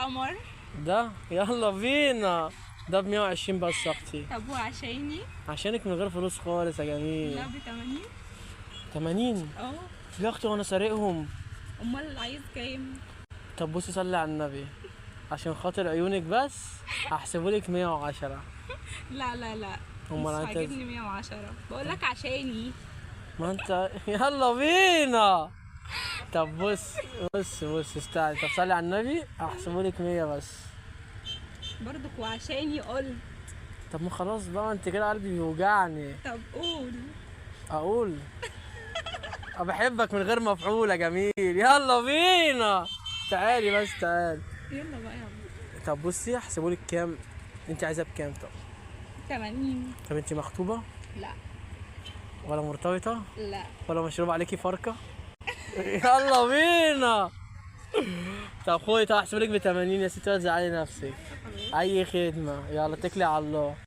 القمر ده يلا بينا. ده ب 120 بس يا اختي. طب وعشاني؟ عشانك من غير فلوس خالص يا جميل. لا ب 80. 80؟ اه يا اختي وانا سارقهم. امال عايز كام؟ طب بصي صلي على النبي، عشان خاطر عيونك بس هحسبهولك 110. لا لا لا، امال مش انت عاجبني 110، بقول لك عشاني. ما انت يلا بينا. طب بص بص بص استنى، طب صلي على النبي، هحسبهولك 100 بس. برضك وعشاني قلت. طب ما خلاص بقى، انت كده قلبي بيوجعني. طب قول. اقول بحبك من غير مفعول يا جميل. يلا بينا، تعالي بس تعالي. يلا بقى يلا. طب بصي هحسبهولك كام؟ انت عايزاه بكام؟ طب 80. طب انت مخطوبه؟ لا. ولا مرتبطة؟ لا. ولا مشروب عليكي فركه؟ يلا بينا. طب خدي، طب هحسبلك ب 80 يا ستي، ولا تزعلي نفسك. اي خدمة، يلا اتكلي على الله.